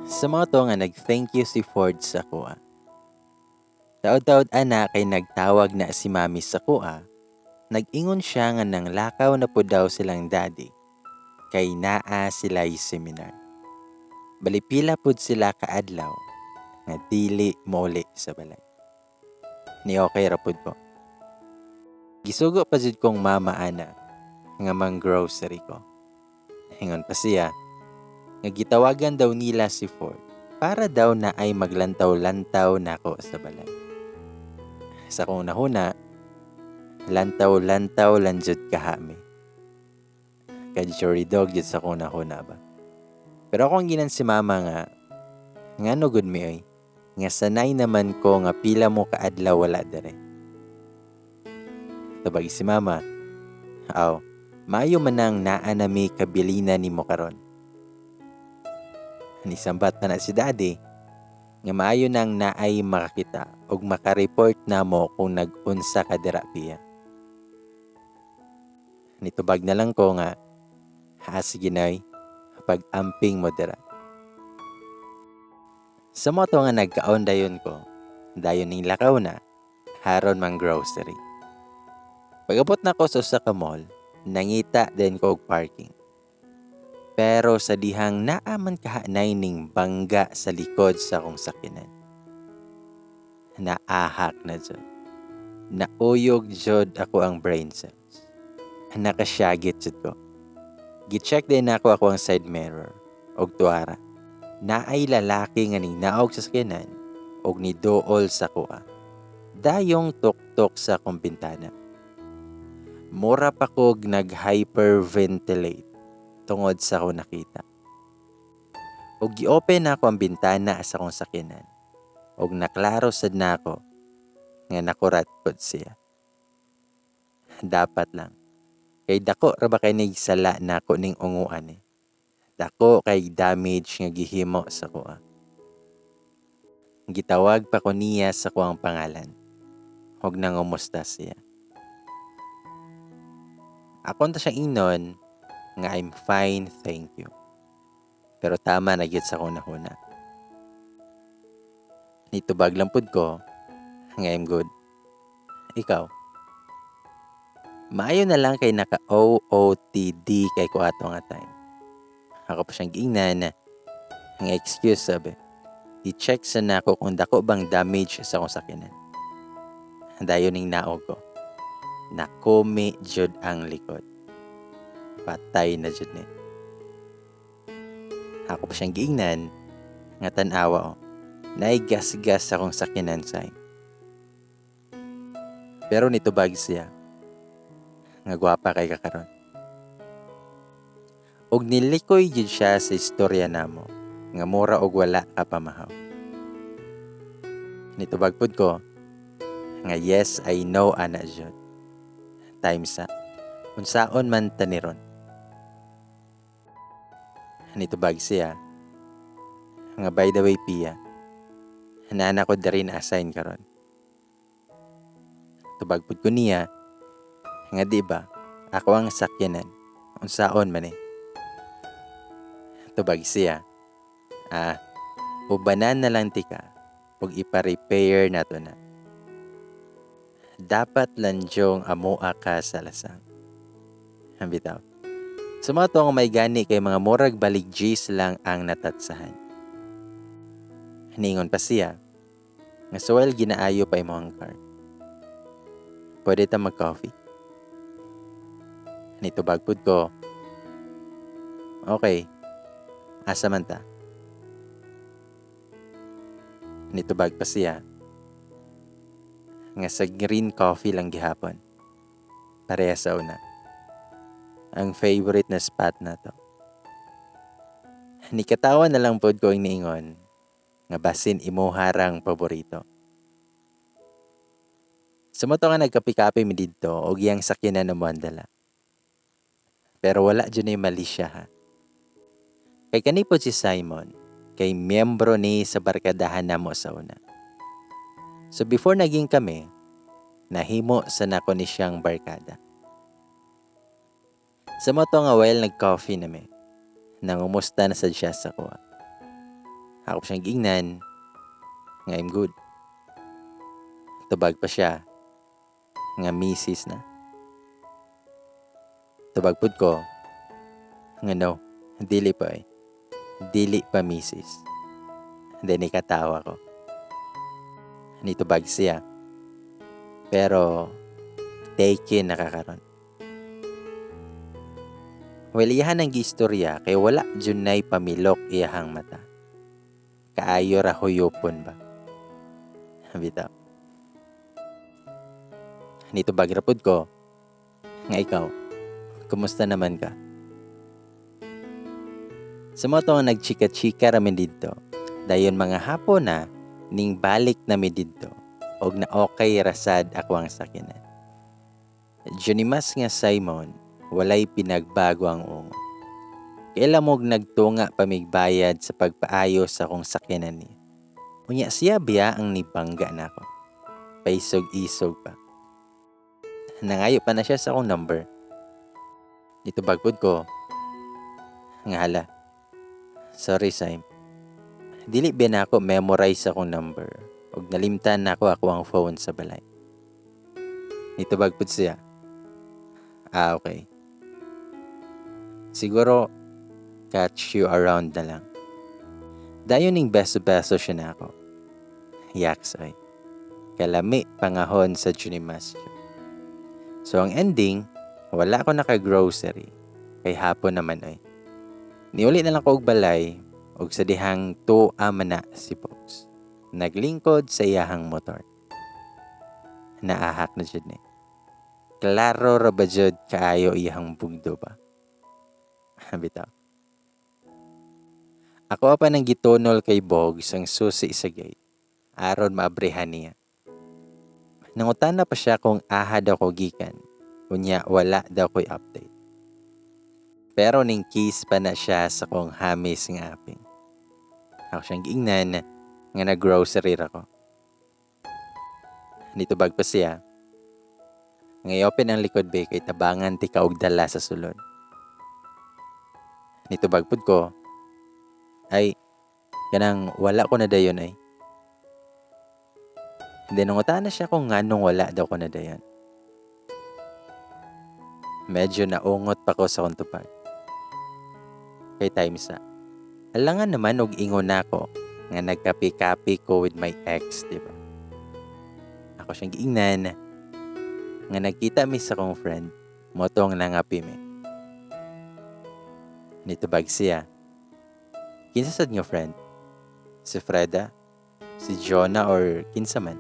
Sa mao to nga nag-thank you si Ford sa akoa. Taod-taod ana kay nagtawag na si Mami sa akoa, nag-ingon siya nga nanglakaw na po daw silang daddy kay naa sila'y seminar. Bali pila pud sila kaadlaw nga dili mouli sa balay. Ni okay ra pud ko. Gisugo pa jud kong mama ana nga mang-grocery ko. Ingon pa siya nga gitawagan daw nila si Ford para daw na ay maglantaw-lantaw nako sa balay. Sa akong nahuna, lantaw-lantaw lang jud kahami. Ka-jury dog jud sa akong nahuna ba. Pero akong ginan si mama nga, ngano gud mi oy, nga sanay naman ko nga pila mo kaadlaw wala dere. Tubag si mama, aw, maayo man ang naa nami kabilina nimo karon. Nisambat na na si daddy, nga maayo nang naay makakita og makareport namo kung nag-unsa ka dira piya. Nitubag na lang ko nga, ha sige nay, pag-amping mo dira. Sa mao to nga nagkaon dayon ko, dayon ning lakaw na, haron mang grocery. Pag-abot na ko sa usa ka mall, nangita din ko og parking. Pero sa dihang naa man kahanay ning bangga sa likod sa akong sakyanan. Naahak na jud. Nauyog jud ako ang brain cells. Nakasyagit jud ko. Gi-check din ako ako ang side mirror og tuara. Naay lalaki nga ning naog sa sakyanan og niduol sa kuha. Dayong tuktok sa akong bintana. Mura pa kog nag-hyperventilate tungod sa akong nakita. Og gi-open nako ang bintana sa akong sakyanan. Og naklaro sad nako nga nakurat pod siya. Dapat lang. Kay dako ra ba kay nig sala nako ning unguan eh. Dako kay damage nga gihimo sa kuha. Gitawag pa ko niya sa kuang pangalan. Og nangumusta siya. Akon ta siyang ingnon nga I'm fine, thank you. Pero tama na gyud sa akong nahuna. Nitubag lang pud ko nga I'm good. Ikaw? Maayo na lang kay naka OOTD kay ko ato nga time. Ako pa siyang giingnan nga excuse sabi. I-check sa nako kung dako bang damage sa akong sakyanan. Dayon ning naog ko. Nakumi jud ang likod. Patay na jud ni. Ako pa siyang giingnan nga tan-awa o. Naigas-gas akong sakyanan say. Pero nitubag siya nga gwapa kay kakaron. Og nilikoy jud siya sa istorya namo nga mura og wala ka pamahaw. Nitubag pud ko nga yes, I know ana jud. Time sa unsaon man ta ni ron. Nitubag siya nga by the way Pia, nana ko diri na assign karon. Tubag pud ko niya nga di ba ako ang sakyanan, unsaon man eh. Tubag siya, ah, ubanan na lang tika ug ipa-repair nato na. Dapat landyong amoa ka sa lasang. Bitaw. Sa mga to nga may gani kay mga murag balig G's lang ang natatsahan. Ningon pa siya nga so while ginaayo pa imong car. Pwede ta mag-coffee? Nitubag pud ko. Okay. Asa man ta? Nitubag pa siya nga sa green coffee lang gihapon. Pareha sa una. Ang favorite na spot na to. Nikatawa na lang pod ko ang niingon nga basin imo harang paborito. Sumuto nga nagkape-kape mi didto og iyang sakyanan na moandala. Pero wala jud nay mali siya ha. Kay kani pod si Simon, kay miyembro ni sa barkadahan namo sa una. So before naging kami, nahimo sa nako ni siyang barkada. Sa mao to nga while nag-coffee nami, nangumusta na sad siya sa kuha. Ako siyang giingnan nga I'm good. Tubag pa siya nga misis na. Tubag pud ko nga no, dili pa eh. Dili pa misis. Then ikatawa ko. Nitubag siya. Pero taken na kakaron. Well, iyahan ang gistorya kay wala junay pamilok iyahang mata. Kaayo ra huyupon ba. Bitaw. Nitubag ra pud ko nga ikaw, kumusta naman ka? Sa mo to nga nagchika-chika ra mi didto. Dayon mga hapon na ning balik na mi didto og na okay rasad ako ang sakinan. Junimas nga Simon, walay pinagbago ang ungo. Kaila mo'g nagtunga pamigbayad sa pagpaayo sa akong sakyanan niya. Unya siya biya ang nibangga nako. Paisog-isog pa. Nangayo pa na siya sa akong number. Nitubag pud ko nga hala. Sorry, Sim. Dili ba na ako memorize akong number ug nalimtan nako ako ang phone sa balay. Nitubag pud siya. Ah, okay. Siguro catch you around na lang. Dayon ning beso-beso siya na ako. Yaks ay. Kalami pangahon sa Junimas. So ang ending, wala ko naka-grocery. Kay hapon naman ay. Niuli na lang ko og balay og sa dihang tuwa man na si Pogs. Naglingkod sa iyahang motor. Naahak na jud ni. Klaro ra ba jud kaayo iyahang bugdo ba? Bitaw. Ako pa nang gitunol kay Bogs ang susi sa gate aron maabrihan niya. Nangutana pa siya kung aha daw ko gikan. Unya wala daw ko'y update. Pero ning kiss pa na siya sa kong hamis nga aping. Ako siyang giingnan nga nag-grocery ra ko. Nitubag pa siya nga i-open ang likod ba kay tabangan ti ka og dala sa sulod. Nitubag pud ko, ay kanang wala ko na dayon ay. Then nangutana siya kung nganong wala daw ko na dayon. Medyo naungot pa ko sa akong tupag. Kay time sa. Alangan naman og ingon nako nga nagkapi-kapi ko with my ex, di ba? Ako siyang giingnan nga nagkita mi sa akong friend, motong nangapi mi. Nitubag siya. Kinsa sad nga friend? Si Freda? Si Jonah or kinsa man?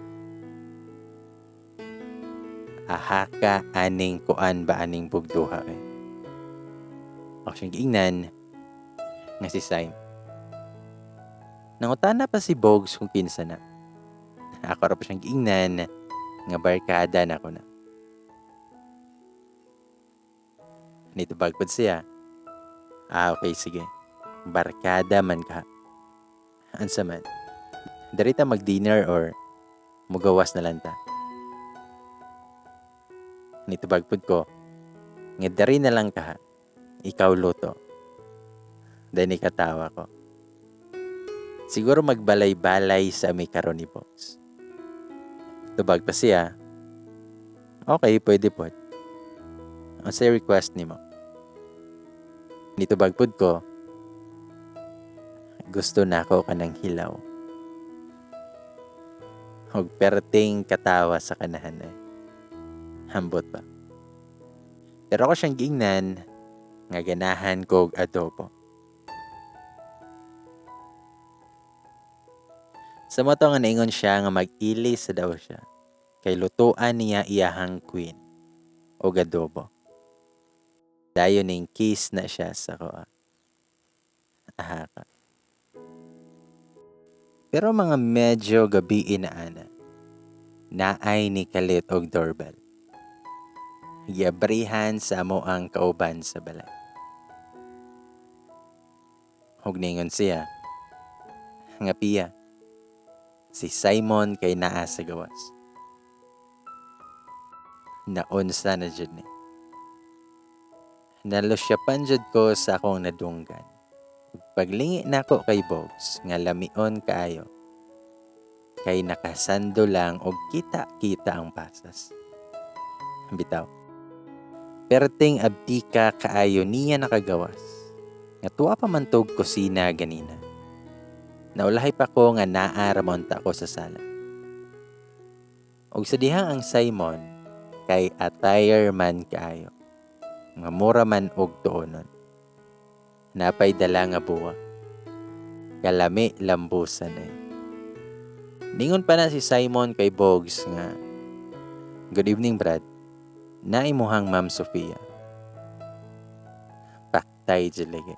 Ahaka aning kuan ba aning bugduha eh. Ako siyang giingnan nga si Syme. Nangutana pa si Bogs kung kinsa na. Ako ra pa siyang giingnan nga barkada na ko na. Nitubag pod siya. Ah, okay, sige. Barkada man ka. Ansa man? Dari ta mag-dinner or mugawas na lang ta? Nitubag pod ko nga dari na lang ka. Ikaw luto. Dahil ikatawa ko. Siguro magbalay-balay sa ami karon ni Bogs. Tubag pa siya. Okay, pwede pod. Unsay request nimo? Nitubag pod ko, gusto na ako kanang hilaw. Og perting katawa sa kanahan ay. Hambot ba? Pero ako siyang giingnan nga ganahan kog adobo. Sa moto nga naingon siya nga mag-ili sa daw siya. Kay lutuan niya iyahang queen og adobo. Dayon ning kiss na siya sa koa. Aha ka. Pero mga medyo gabi na ana, naay ni kalit og doorbell. Giabrihan sa amo ang kauban sa balay. Ug ningon siya, nga piya, si Simon kay naa sa gawas. Naunsa na jud ni. Nalusyapan jud ko sa akong nadunggan. Paglingi nako kay Bogs nga lamion kaayo. Kay nakasando lang og kita-kita ang pasas. Bitaw. Perting abtika kaayo niya nakagawas. Nga tuwa pa man tog kusina ganina. Naulahi pa ko nga naa ra man ta ko sa sala. Og sa dihang ang Simon kay attire man kaayo. Nga mura man og tuonon. Napay dala nga buwak. Kalami lambusan ay. Ningon pa na si Simon kay Bogs nga, "Good evening, Brad. Naimuhang Ma'am Sofia." Paktay jud lagi.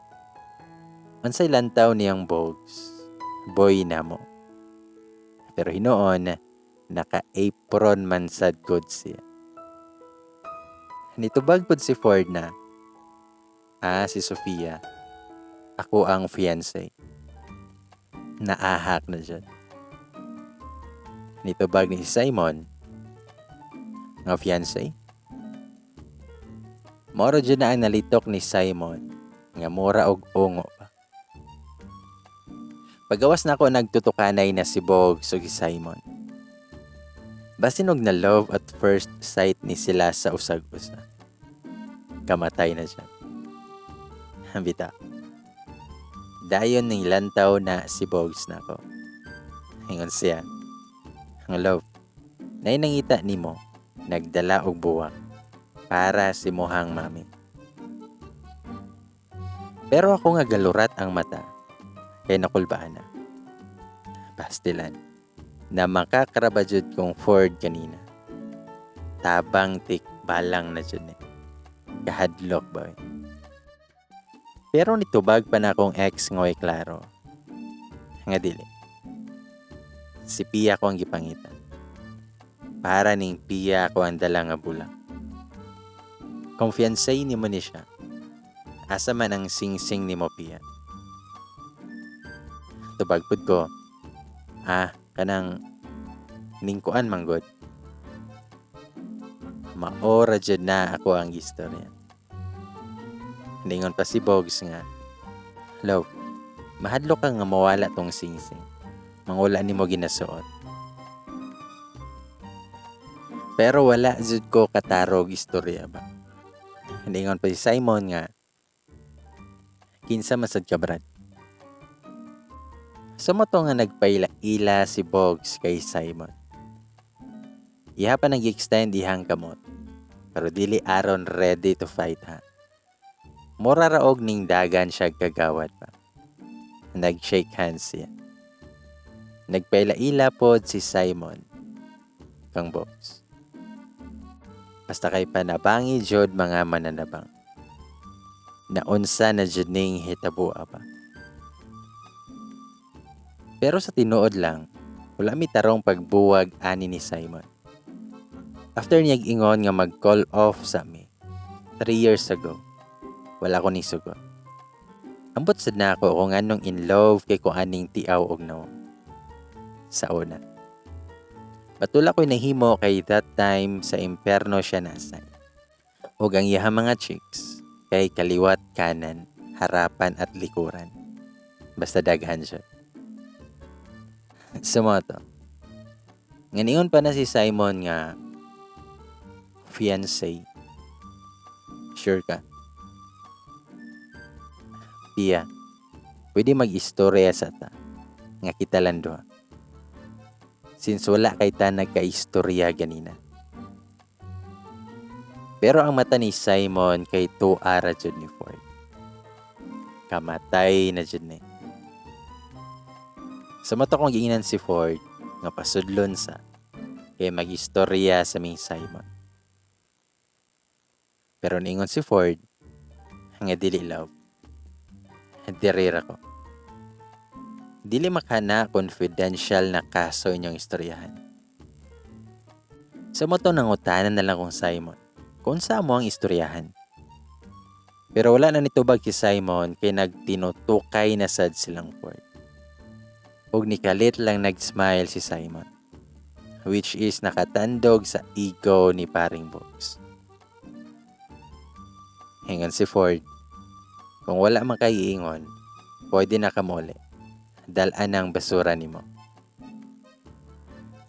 Unsay lantaw niyang Bogs? Boy na mo. Pero hinuon, naka-apron man sad good siya. Nitubag pod si Ford na, "Ah, si Sofia. Ako ang fiancé." Naahak na dyan. Nitubag ni si Simon, nga fiancé. Moro dyan na ang nalitok ni Simon, nga mura og ungo pa. Pagawas na ako, nagtutukanay na si Bogs ug si Simon. Basin og na love at first sight ni sila sa usag-usa. Kamatay na siya. Bita. Dayon ning lantaw na si Bogs nako. Ingon siya, "Ang love, nay nangita nimo, nagdala og buwak para sa imuhang mami." Pero ako nga galurat ang mata, kay nakulbaan na. Pastilan, na makakaraba jud kong Ford kanina. Tabang tik balang na jud ni. Kahadlok ba eh. Pero nitubag pa na akong ex ngoy klaro. Nga dili. Si Pia ko ang gipangita. Para ning Pia ko ang dala nga bulak. Kung fiancé nimo ni siya, asa man ang singsing nimo, Pia? Tubag pud ko, "Ah, kanang ningkuan manggod." Maora jud na ako ang istorya. Ningon pa si Bogs nga, "Love, mahadlok ka nga mawala tong singsing. Mangula nimo ginasuot." Pero wala jud ko katarog istorya ba. Ningon pa si Simon nga, "Kinsa man sad ka, Brad?" Sumoto nga nagpaila-ila si Bogs kay Simon. Iha pa nag-extend ihang kamot. Pero dili aron ready to fight ha. Mura raog ning dagan siya kagawad pa. Nag-shake hands siya. Nagpaila-ila pod si Simon kang Bogs. Basta kay panabangi jud mga mananabang. Naunsa na jud ning hitabua pa. Pero sa tinuod lang, wala mi tarong pagbuwag ani ni Simon. After niya ingon nga mag-call off sa mi, 3 years ago, wala ko ni sugot. Ambot sad na ako kung anong in love kay ko aning tiaw og nawong. Sa una. Patula ko'y nahimo kay that time sa imperno siya nasay. Ug ang iyaha mga chicks kay kaliwat kanan, harapan at likuran. Basta daghan siya. Sumoto. Nganingon pa na si Simon nga, "Fiancé. Sure ka? Pia, pwede mag-istorya sa ta nga kita lang duha. Since wala kay ta nagka-istorya ganina." Pero ang mata ni Simon kay tuara jud ni Ford. Kamatay na jud ni. Sa mata kong giingnan si Ford nga pasudlon sa kay mag-istorya sa ming Simon. Pero niingon si Ford nga dili, love. Diri ra ko. Dili makana confidential na kaso inyong istoryahan. Sa moto nangutanan na lang kong Simon kung sa mo ang istoryahan. Pero wala na nitubag si Simon kay nagtinutukay na sad silang Ford. Ug nikalit lang nag-smile si Simon, which is nakatandog sa ego ni paring Bogs. Hingon si Ford, "Kung wala man kay iingon, Pwede na ka muli. Dal-an ang basura nimo.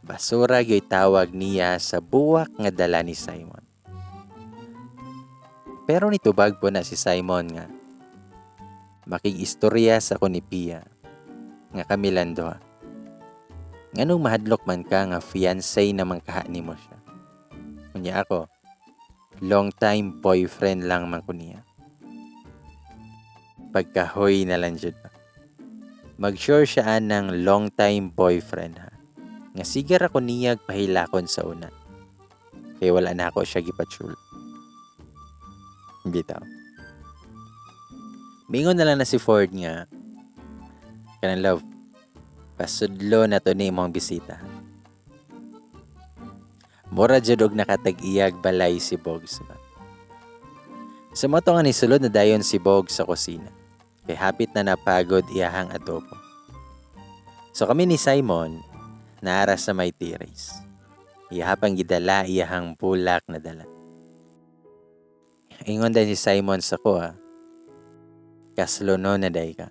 Basura gyoy tawag niya sa buwak nga dala ni Simon. Pero nitubag po na si Simon nga makig-istorya sa ko ni Pia nga kami lang duha. Nganong mahadlok man ka nga fiancé naman kaha nimo siya? Unya ako, long time boyfriend lang man ko niya. Pagkahoy na lang jud ba. Mag-sure siya ng long time boyfriend ha. Nga sigar ako niyag pahilakon sa una. Kaya wala na ako siya gipatsul. Bitaw. Mingon na lang na si Ford nga, kanang love, pasudlo na to ni imong bisita. Mura jud og nakatag-iyag balay si Bogs ba. Sa mao to nga nisulod na dayon si Bogs sa kusina. Kay hapit na napagod iyahang adobo. So kami ni Simon, naara sa may terrace. Iyahapang gidala iyahang bulak na dala. Ingon din si Simon sa ko ah. Kaslono na day ka.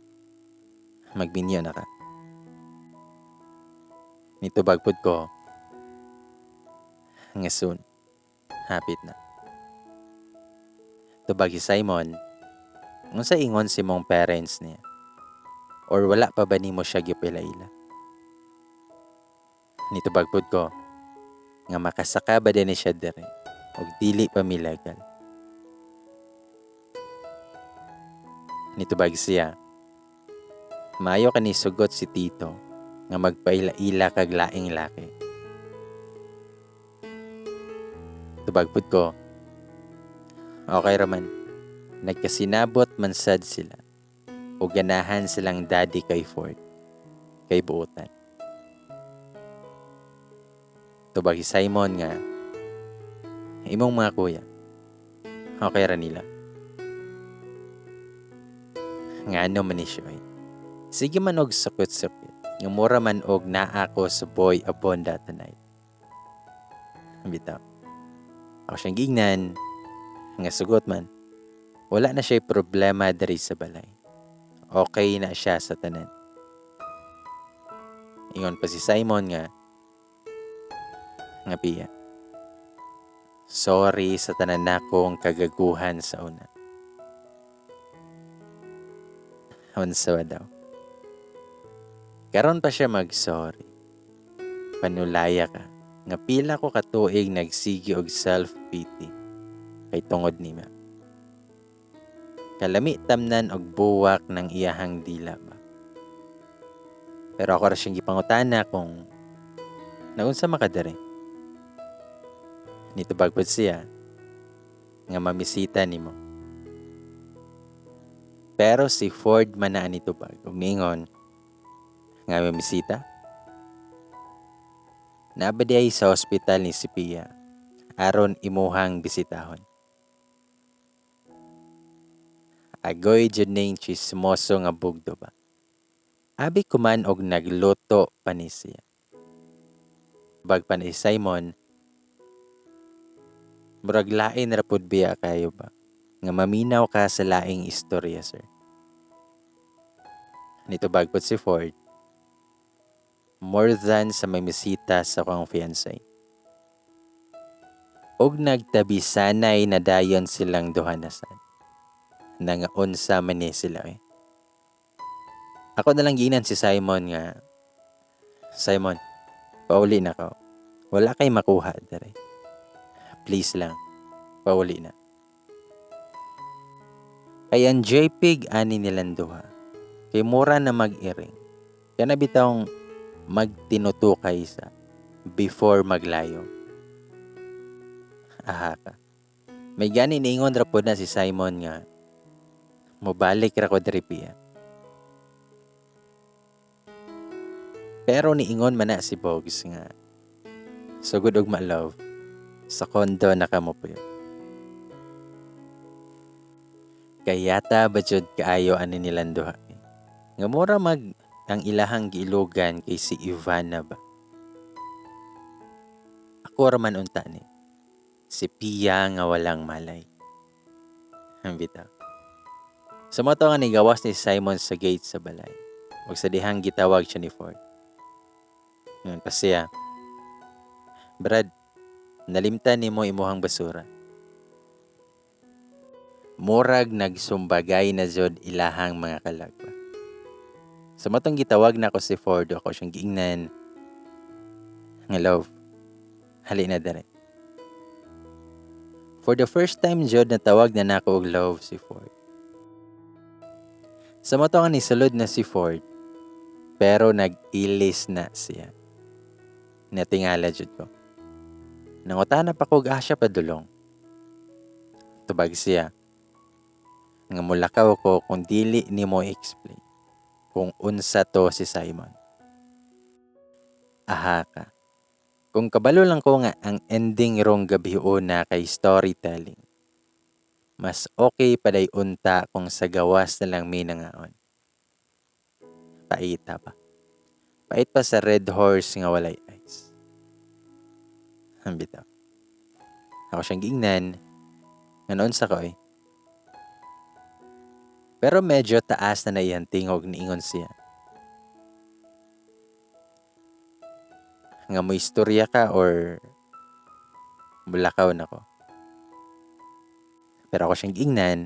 Magbinyo na ka. Nitubag pud ko nga soon. Hapit na. Tubag si Simon, unsa ingon si mong parents niya? Or wala pa ba nimo siya gipilaila? Nitubag pud ko nga makasaka ba din siya dire og dili pa mi legal. Nitubag siya, maayo ka ni sugot si Tito nga magpaila-ila kag laing laki. Tubag pud ko, okay raman, nagkasinabot man sad sila o ganahan silang daddy kay Ford, kay buotan. Tubag si Simon nga, imong mga kuya, okay ra nila. Nga ano man ni siya ay. Sige man og sukit-sukit, nga mura man og naa ko sa Boy Abunda tonight. Bitaw. Ako siyang gignan, nga sugot man, wala na siya'y problema diri sa balay. Okay na siya sa tanan. Ingon pa si Simon nga Pia, sorry sa tanan nakong kagaguhan sa una. Unsa ba daw? Karon pa siya mag-sorry. Panulaya ka. Nga pila ko katuig nagsigi og self-pity kay tungod nima. Kalami tamnan og buwak ng iyahang dila ba. Pero ako ra siyang gipangutana kung naunsa makadiri. Nitubag pod siya nga mamisita nimo. Pero si Ford man na nitubag ug niingon nga mamisita. Naa ba diay sa ospital ni si Pia aron imuhang bisitahon. Agoy jud ning chismoso nga bugdo ba. Abi kuman og nagluto pa ni siya. Bag pa ni Simon, murag lain ra pud biya kayo ba nga maminaw ka sa laing istorya, sir. Nitubag pud si Ford, more than sa may misita sa akong fiancé. Og nagtabisanay na dayon silang duha na sad. Nangaunsa man ni sila eh. Ako na lang ginan si Simon nga, Simon, pauli na ka. Wala kay makuha dere. Please lang, pauli na. Kay ang JPEG ani nilang duha. Kay mura na mag-iring. Kana bitawng magtinutukay sa before maglayo. Aha ka. May gani niingon ra pod na si Simon nga mobalik ra ko diri Pia. Pero niingon man na si Bogs nga sugod og ma-love sa kondo na kamo puyo. Kayata ba jud kaayo ani nilang duha? Nga mura mag ang ilahang giilugan kay si Ivana ba. Ako ra man unta ni. Si Pia nga walang malay. Ang bitaw. Sa mao to nga nigawas ni Simon sa gate sa balay. Ug sa dihang gitawag siya ni Ford. Ingon pa siya, "Brad, nalimtan nimo imuhang basura." Murag nagsumbagay na jud ilahang mga kalag ba. Sa mao tong gitawag nako si Ford, ako siyang giingnan nga, "Love, hali na dere." For the first time jud natawag na nako og love si Ford. Sa mao to nga nisulod na si Ford, pero nag-ilis na siya. Natingala jud ko. Nangutana pa ko og asa padulong. Tubag siya nga mulakaw ko kung dili nimo i-explain kung unsa to si Simon. Aha ka. Kung kabalo lang ko nga ang ending rong gabiuna kay storytelling, mas okay pa day unta kung sa gawas na lang mi nangaon. Paita pa. Pait pa sa Red Horse nga walay ice. Ang bitaw. Ako siyang giingnan nga noon sa ko eh. Pero medyo taas na na iyang tingog, niingon siya nga mo istorya ka or mulakaw na ko. Pero ako siyang giingnan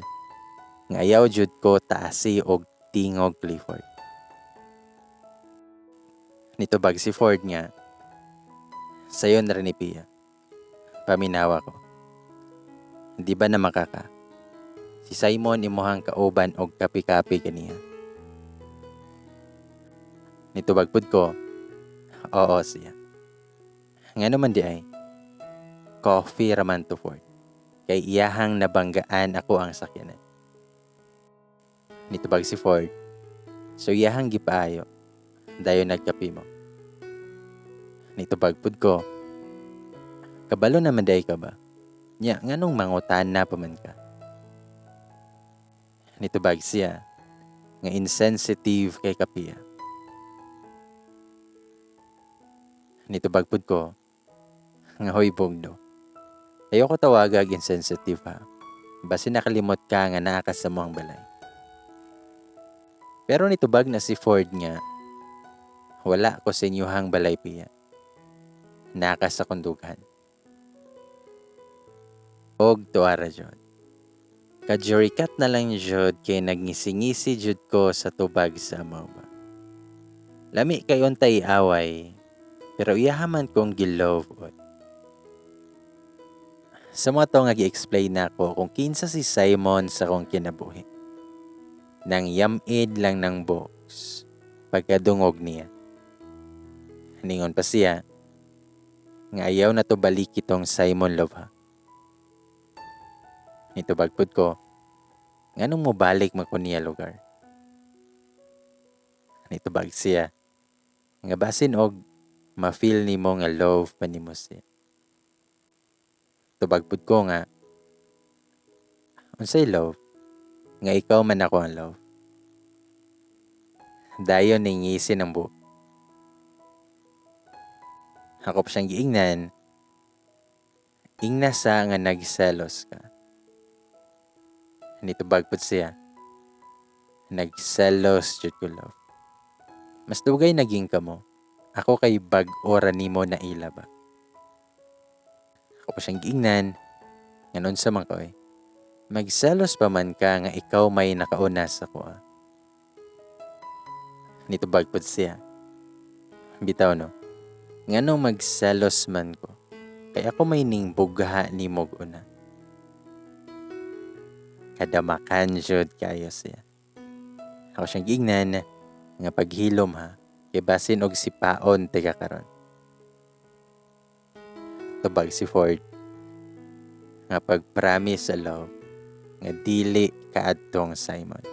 nga ayaw jud ko taasi og tingog, Clifford. Nitubag si Ford nga sayo na rin ni Pia. Paminawa ko. Di ba na makaka? Si Simon imuhang kauban og kapi-kapi kaniya. Nitubag pud ko, oo siya. Nga naman di ay, coffee raman to, Ford. Kay iyahang nabanggaan ako ang sakyanan. Nitubag si Ford, so iyahang gipaayo, dayon nagkapi mo. Nitubag pud ko, kabalo naman day ka ba? Nya, nganong mangutana pa man ka? Nitubag siya, nga insensitive kay kapiya. Nitubag pud ko, nga hoy bugno. Ayoko tawagag insensitive ha. Basi nakalimot ka nga naa ka sa muang balay. Pero nitubag na si Ford nga, wala ko sa inyuhang balay, Pia. Naa ka sa kundughan. Og tuara jud. Kajurikat na lang jud kay nagngisi-ngisi jud ko sa tubag sa amaw ba. Lami kay untay away, pero iyahaman kong gi-love oy. Sa mga to nga gi-explain nako kung kinsa si Simon sa akong kinabuhi. Nang yamid lang ng box pagkadungog niya. Ningon pa siya nga ayaw na to balik itong Simon, love ha. Nitubag pud ko, nganong mobalik man ko niya lugar? Nitubag siya nga basin og ma-feel nimo nga love pa nimo siya. Tubag pud ko nga, unsay love? Nga ikaw man ako ang love. Dayon ningisi ng buhok. Ako pa siyang giingnan, ingna sa nga nagselos ka. Nitubag pud siya, nagselos jud ko, love. Mas dugay naging kamo. Ako kay bag-o ra nimo na ila ba. Ako pa siyang giingnan, nga unsa man ka oy. Magselos pa man ka nga ikaw may nakauna sa kuha. Nitubag pud siya. Bitaw no. Nganong magselos man ko? Kay ako may ning bugha nimog una. Kadamakan jud kayo siya. Ako siyang giingnan nga paghilom ha, kay basin og sipaon tika karon. Tubag si Ford nga pag-promise sa love nga dili kaadtong Simon.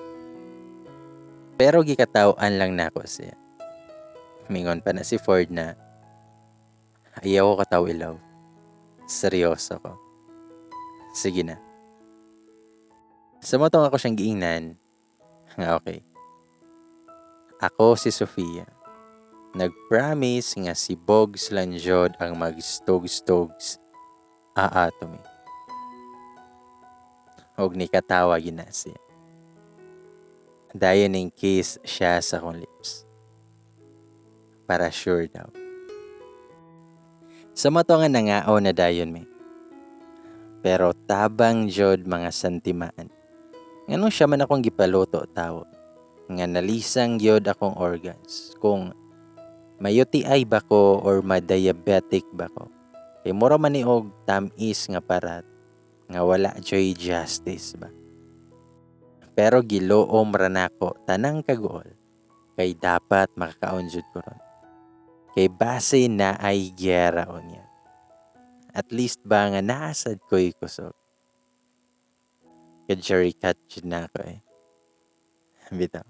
Pero gikataw-an lang nako siya. Mingon pa na si Ford na ayaw ko kataw i-love. Seryoso ko. Sige na. Sa motong ako siyang giingnan nga okay. Ako si Sofia. Nag-promise nga si Bogs lang jud ang magstog-stogs aato mi. Og nikatawa gina siya. Dayon ning kiss siya sa akong lips. Para sure daw. Sa mao to nga nangaon na dayon mi. Pero tabang jud, mga santimaan. Nganong siya man akong gipaluto tawo? Nga nalisang gyud akong organs. Kung ma-UTI ba ko or ma-diabetic ba ko? Kay mura man ni og tamis nga parat nga wala joy justice ba. Pero giluom ra nako tanang kaguol kay dapat makakaon jud ko ron. Kay base naay giyera unya. At least ba nga naa sad ko'y kusog. Ka-jerry cut jud na ako eh. Bitaw.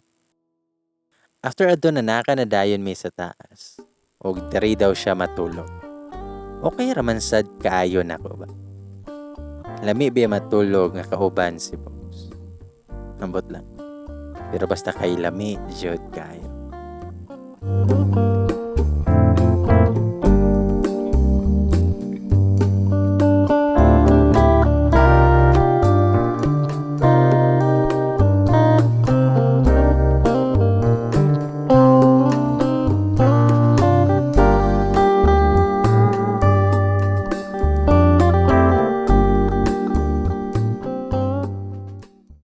After adto, nanaka na dayon mi sa taas. Og diri daw siya matulog. Okay raman sad kaayo nako ba. Lami biya matulog nga kauban si Bogs. Ambot lang. Pero basta kay lami jud kaayo.